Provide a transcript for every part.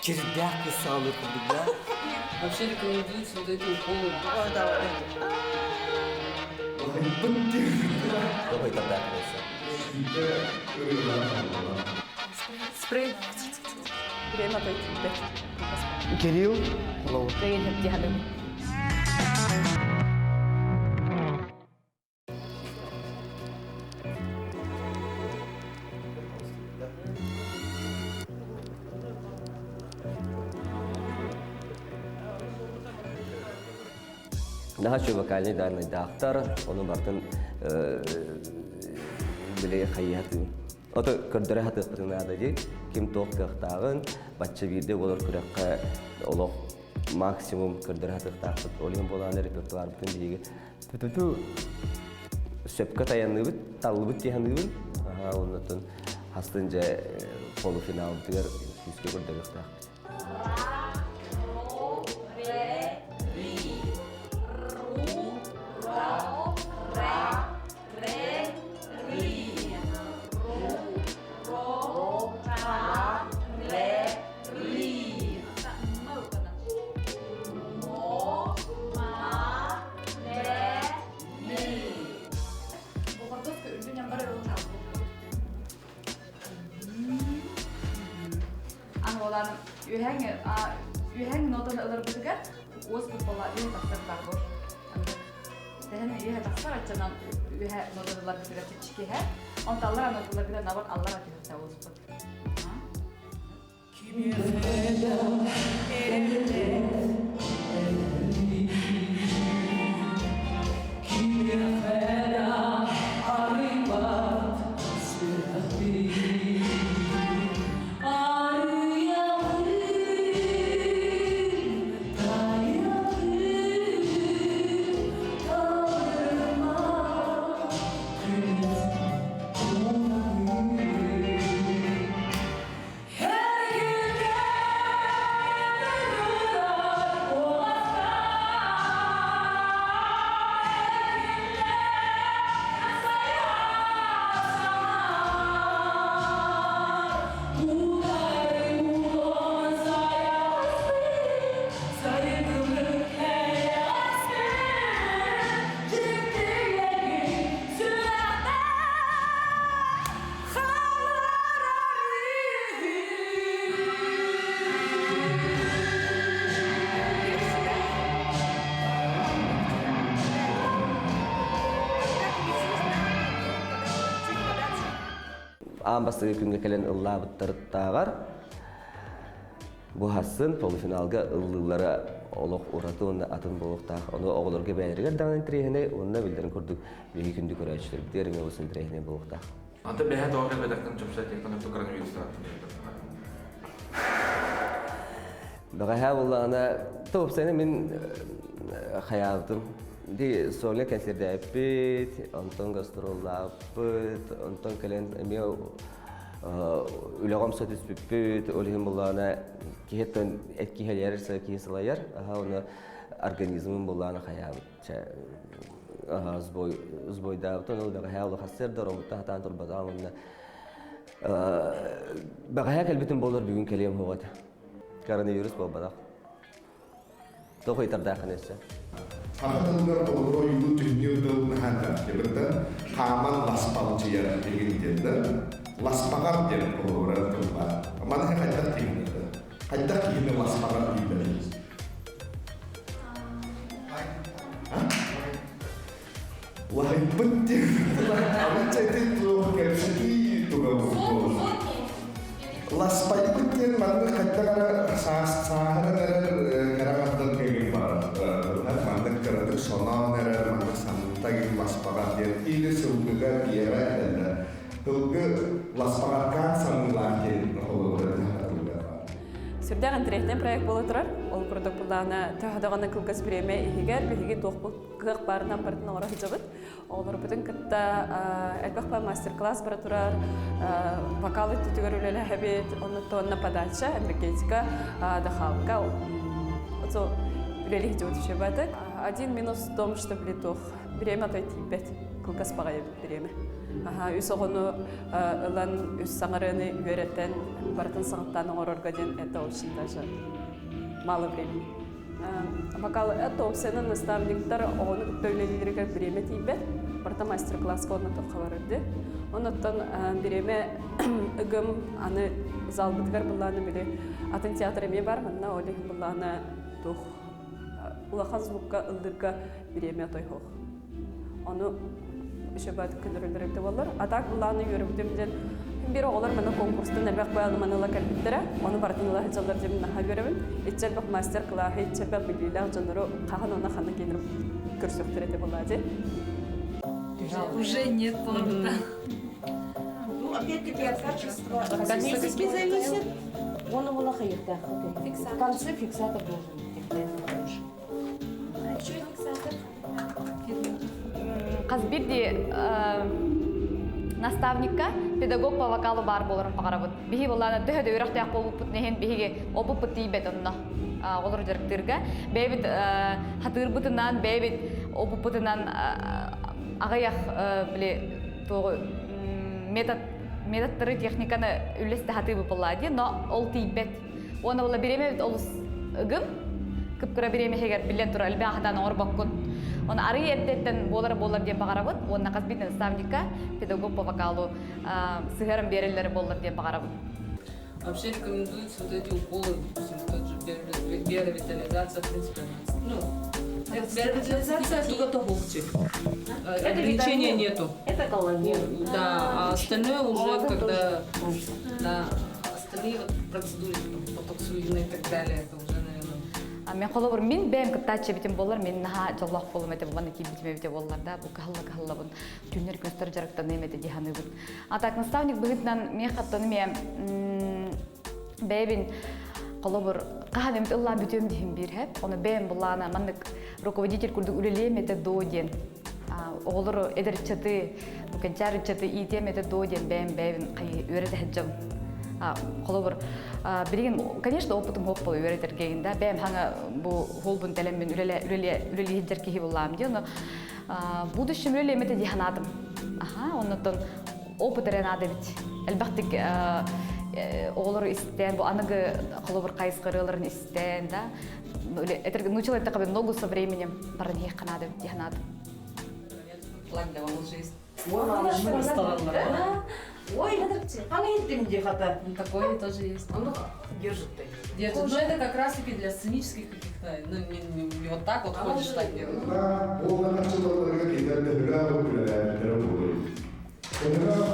Кирдээх кыыс саҕалыыр курдук да. Вообще рекомендуется вот эти уколы. Спрей. Время отойти. Кирилл. Наһаа үчүгэй вокальный дааннайдаахтар, ону бартын били хайыһатыым. Ото көрдөрө сатыахпытын наада дии. Ким туох кыахтааҕын, бачча биирдэ буолар күрэххэ олох максимум көрдөрө сатыахтаахпыт. Ол иһин буолаан репертуарбытын биһиги Туту сөпкө тайанныбыт, таллыбыт дии саныыбын. Аха, оннуттан хастын дьэ полуфиналбытыгар күүскэ көрдөрүөхтээхпит. Үөһэҥ нотаны ыларбытыгар уоспут буолла үөһэ тахсар баар Тэһэн үөһэ тахсар аччанан үөһэ нотаны ыларбытыгар чэпчэки Онтон аллара ноталарбытыгар набор аллара түһүртэ уоспут. Аан бастакы күҥҥэ кэлэн ыллаабыттарыттааҕар бу хассын полуфиналга ыллыыллара олох ураты уонна атын буолуохтаах. Ону оҕолорго бэйэлэригэр даҕаны интэриэһинэй уонна биллэрин курдук биһиги күндү көрөөччүлэрбитигэр эмиэ олус интэриэһинэй буолуохтаах. Антон бэһэ тоҕо кэлбэтэххин чопчу этиэххин өттө коронавирустаах. Бэҕэһээ буоллаҕына, уопсайынан мин хайаабытым. Ди Соня кэнсиэрдээппит, онтон гастроллааппыт, онтон кэлэн эмиэ үлэҕэ умса түспүппүт. Ол иһин буоллаҕына киһиттэн эт киһилийэр киһи сылайар, аха уонна организмын буоллаҕына хайаабыт. Сбой сбойдаабытын ол бэҕэһээ улахан сырдар омутта сатаан турбатаҕым уонна бэҕэһээ кэлбитим буоллар бүгүн кэлиэм суоҕа этэ. Коронавирус буолбатах. Тоҕо ыйтардааххын өссө? Саха тылыгар толору ойуулуу түһүнүү тыл наһаата дебырда хааман ласпалдьыйар игин диэн да ласпаҕар диэн холобура тыл баар. Маныха хайдах киһини хайдах киһини ласпаҕар дииллэрий? Лаһыйбыт диэн арыычча ити туох кэпсэтии туга буолуо. Ласпайбыт диэн маннык хайдах эрэ сааһыран эрэр кэрэ хандан кэҥин барар. Маннык кыратык соноон эрэр, маннык санта ласпаҕар диэн или сылгыга биэрэ этэллэр. Сылгы ласпаҕаркаан самыылаах диэн холобура тылга баар. Сүрдээх интэриэһинэй проект буола турар. Ол курдук былаана төһө даҕаны кылгас бириэмэ иһигэр биһиги туохпут кыах баарынан барытын оҥоро сылдьабыт. Оҕолорбутун кытта элбэх мастер-класс бара турар, вокал өттүтүгэр үлэлэһэбит, онно подача, энергетика, дыхалка. Үлэлиһ дьон түшебаты. Один минус в том, что билетох бириэмэ отой тиийбэт. Кылгас баҕайы бириэмэ. Аха, үс оҕону ылан, үс саҥарыаны үөрэтэн, барытын саҥаттаан оҥорорго диэн это очень даже мало времени. Вокал это опсияны наставниктар оҕону кытта үлэлииригэр бириэмэ тиийбэт. Барыта мастер-класска онно тохха барарды. Оннуттан бириэмэ ыгым аны залбытыгар былааны били атын театр эмиэ бар манна ол иһин былаана тух улахан звукка ыллырга бириэмэ тойхох. Ону шөбөт күнүрүллэр эбитэ буоллар. А так былааны үөрүбүтүм диэн бир оҕолор маны конкурстан элбэх баалыманы ыла кэлбиттэрэ. Ону барытын ыла сылдьаллар диэн наһаа үөрэбин. Иччэ элбэх мастер-классы, иччэ элбэх билиилээх дьоннору хаһан уонна ханна киинэр көрсүөхтэрэ этэ буоллаа дии. Уже нет торта. Ну, опять-таки от качества косметики зависит. Он его В конце фиксатор должен быть обязательно хороший. А еще фиксатор. Хас биирдии наставникка педагог по вокалу баар буоларын баҕарабыт. Биһи буоллаана төһө да үөрэхтээх буолбуппут иһин биһиги опыппыт тиийбэт онно олору дьарыктыырга. Бэйэбит хатыырбытынан, бэйэбит опыппытынан аҕыйах били туоҕу метод методтары техниканы үллэстэ хатыыбыт буоллаа дии, но ол тиийбэт. Уонна була бириэмэбит олус ыгым, кып-кыра бириэмэ иһигэр биллэн турар элбэх хатаан оҥорбоккун. Оны арый эрдэттэн буолара буолар диэн баҕарабыт. Уонна хас биирдии наставникка педагог по вокалу сыһыаран биэрэллэрэ буоллар диэн баҕарабыт. Вообще рекомендуются вот эти уколы, допустим, тот же биоревитализация, в принципе, ну, биоревитализация только того Ограничения нету. Это коллаген. Да, а остальное уже когда... Да, остальные вот процедуры, типа ботоксулина и так далее, это уже, наверное... Мен холобур мин бэйэм кыттааччы эбитим буоллар, мин наһаа дьоллоох буолум этэ, буган киирбитим эбитэ буоллар да, бу кыһалла кыһаллабын, түүннэр күнүстэр дьарыктаныым этэ дии саныыбын. А так наставник быһыытынан миэхэ оттон эмиэ бэйэбин холобур хаһан эмит ыллаан бүтүөм диһим биир хэп, ону бэйэм буллаана маннык руководитель курдук үлэлиэм этэ доо диэн оҕолору эдэр ыччаты кэнчээр ыччаты иитиэм этэ доо диэн бэйэм бэйэбин үөрэтэ сылдьабын. Холобур, билигин, конечно, опытым суох буолуо үөрэтэргейин да, бэйэм хаҥа бу хуолбун тэлэммин үлэлии сылдьар киһи буллаам дии, ону будущем үлэлиэм этэ дии санаатым. Аха, оннуттан опыт эрэ наада эбит. Элбэхтик оҕолору истэн, бу аныгы холобур хайысхарыыларын истэн, да, этэргэ нууччалыы эттэххэ ногу со временем баран иһиэххэ наада эбит дии санаатым. План для волос есть. Ой, иттим дии хата. Такое тоже есть. Он держит Держит. Но это как раз таки для сценических каких-то, ну не, не, не вот так вот ходишь так делаешь. Буолан чылаларга кинилэр төһөлөөх үлэлээбиттэрэ буолуой. Төһөлөөх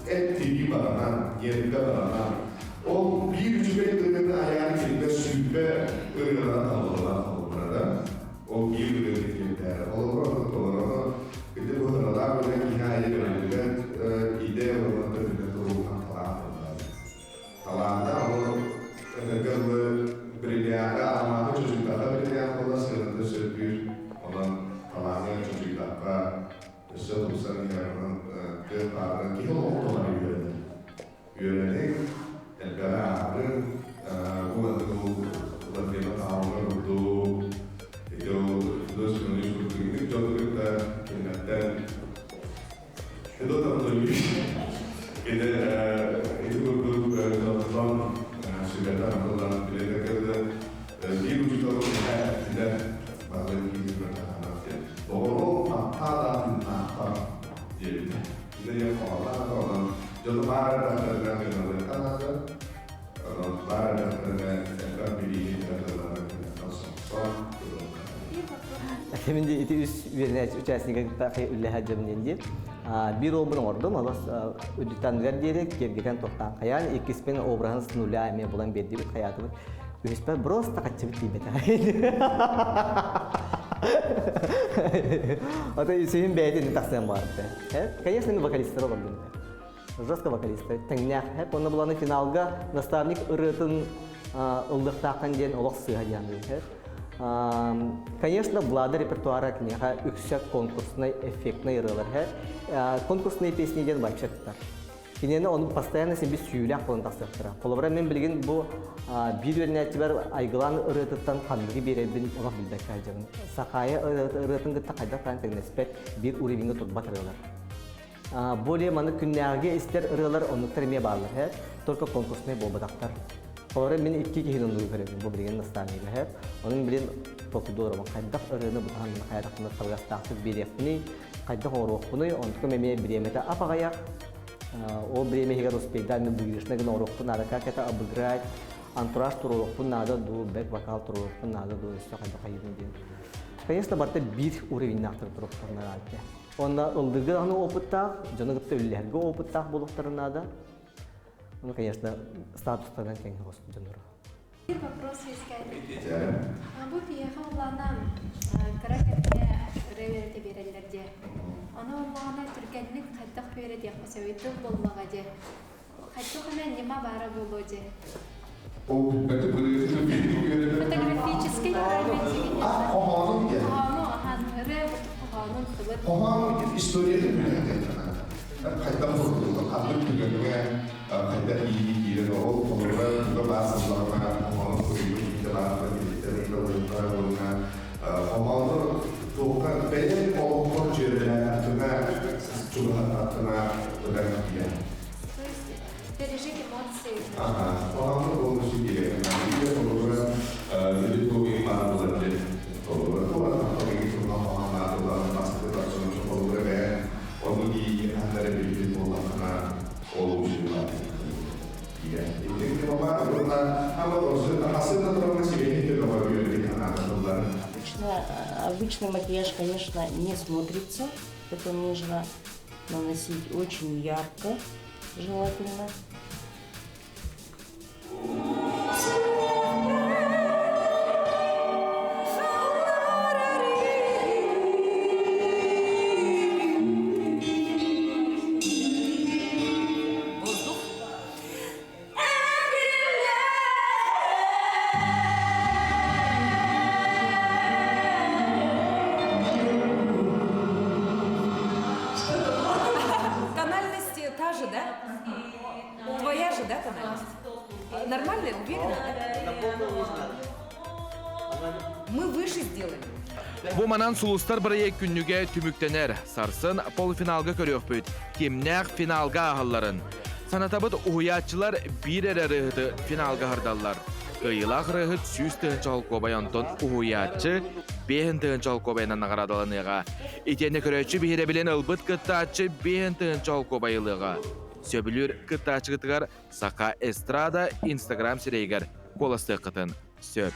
эт-тирии баранан, ньиэрбэ баранан, ол биир үчүгэй ырыаны айаан кинилэр 20 ырыанан талыллан холобура да, ол биир ырыаны тиэрдээри. Холобура, толороно, ити бу ыралаах үлэ киһи аайы бэриллибэт идэ уонна төһөнөн туруулаһан талаан буоллаҕа. Талааннаах ол этэргэ дылы бриллианты алмааһы чочуйдахха бриллиант буолар сыаната сөбүлүүр. Онон талааны чочуйдахха өссө тупсан иһэр. Онон тыа баарынан киһи олоҕун тухары үөрэнэр. Үөрэниҥ, элбэҕи ааҕыҥ, бу Владимир Павловна курдук ити ол Федот Семенович курдук инник дьону кытта кинилэртэн Федот Анатольевич кини ити курдук дьонтон сүбэтэ ылан билэ биир учуутал эттилэр бары киһи диэн доҕору таптаа да тыыннаахтар диэбитэ. Ити хоһоолоох онон дьону баар эрдэхтэринэ кыаналыахха наада. Онон баар эрдэхтэринэ элбэх билиини тылларын сомсон Мин ити үс үөрэнээччи участнига кытта үллэһэ дьабын диэн биир уолбун оҥордум, олос үрдүттэн диэри киэргэтэн тохтаан хайаан, иккиспин обраһын с нуля эмиэ булан биэрдибит, хайаатыбыт. Үһүспэр просто хаччыбыт тиийбэтэ. Ото үсүһүн бэйэтин тахсыан баарты. Конечно, мен вокалисттар олордум. Жестко вокалисттар. Тэҥнээх. Онно буланы финалга наставник ырыатын ыллыахтааххын диэн олох сыыһа диэн. Конечно, Влада репертуара киниэхэ үксэ конкурсный, эффектный ырыалар. Конкурсные песни диэн вообще кыттар. Киниэни ону постоянно син бир сүүлээх буолан тахсыахтара. Холобура мен билигин бу биир үөрэнээччибэр Айгылаан ырыатыттан ханныгы биэрэрбин олох билбэккэ сылдьабын. Сахаайа ырыатын кытта хайдах даҕаны тэҥнэспэт биир уровеньҥа турбат ырыалар. Более маны күннээҕигэ истэр ырыалар оннуктар эмиэ бааллар һэ, только конкурснай буолбатахтар. Холобура мин икки киһини оннугу көрөбүн бу билигин наставнига һэ. Онон билин толкуйдуурабын хайдах ырыаны бутаһан хайдахпына табыгастаахтык биэриэхпиний, хайдах оҥоруохпунуй, онтукум эмиэ бириэмэтэ ап-аҕыйах. Ол бириэмэ иһигэр успейдаан мин выигрышно гына оҥоруохпун наада, как это обыграть, антураж туруоруохпун наада дуу, бэк-вокал туруоруохпун наада дуу, өссө хайдах хайыыбын диэн. Конечно, барыта биир уровеньнаахтар туруохтарын наада. Уонна ыллыырга даҕаны опыттаах, дьону кытта үллэһэргэ опыттаах буолуохтарын наада. Ну, конечно, статустарынан тэҥҥэ дьоннору. Биир вопрос үөскээтэ. Бу биһиэхэ улаана кыра кэмҥэ ырыа үөрэтэ биэрэллэр диэ. Ону улаана түргэнник хайдах үөрэтиэххэ сөбүй тыл буоллаҕа диэ. Хайдах эмэ ньыма баара буолуо диэ. Фотографический Хоһоонун диэн. Хоһоону ахан ырыа хоһоонун тылын. Хоһоон историятын билэн хайдах суруллубут, ханнык түгэҥҥэ хайдах иитии киирэн ол холобура туга баар буоллаҕына хоһоону суруйуу иитэ баар билиттэн ыытыллыахтара уонна хоһоону туохха бэйэҥ олоххор дьүөрэлээтэххинэ чугаһаттаххына ытан киирэн. То есть пережить эмоции. Ага, хоһоону полностью киирэн. Биир холобура литургия баар диэн холобура туора хоһоон баар холобура бэйэҥ Ону дии аннары билбит буоллаххына, ол учуутал Обычно, обычный макияж, конечно, не смотрится. Это нужно наносить очень ярко, желательно. Воздух. Тональность та же, да? Твоя же, да, тональность? Нормальная, уверена, да? Мы выше сделаем. Бу манан Сулустар бырайыак күннүгэ түмүктэнэр. Сарсын полуфиналга көрүөхпүт. Кимнээх финалга ааһалларын. Санатабыт уһуйааччылар биир эрэ ырыаһыты финалга аһардаллар. Кыайыылаах ырыаһыт 100 тыһыынча онтон уһуйааччы 5 тыһыынча наҕараадаланыаҕа. Итиэннэ көрөөччү биһирэбилин ылбыт кыттааччы 5 тыһыынча ылыаҕа. Сөбүлүүр кыттааччыгытыгар Саха эстрада Инстаграм сирэйигэр куоластыаххытын сөп.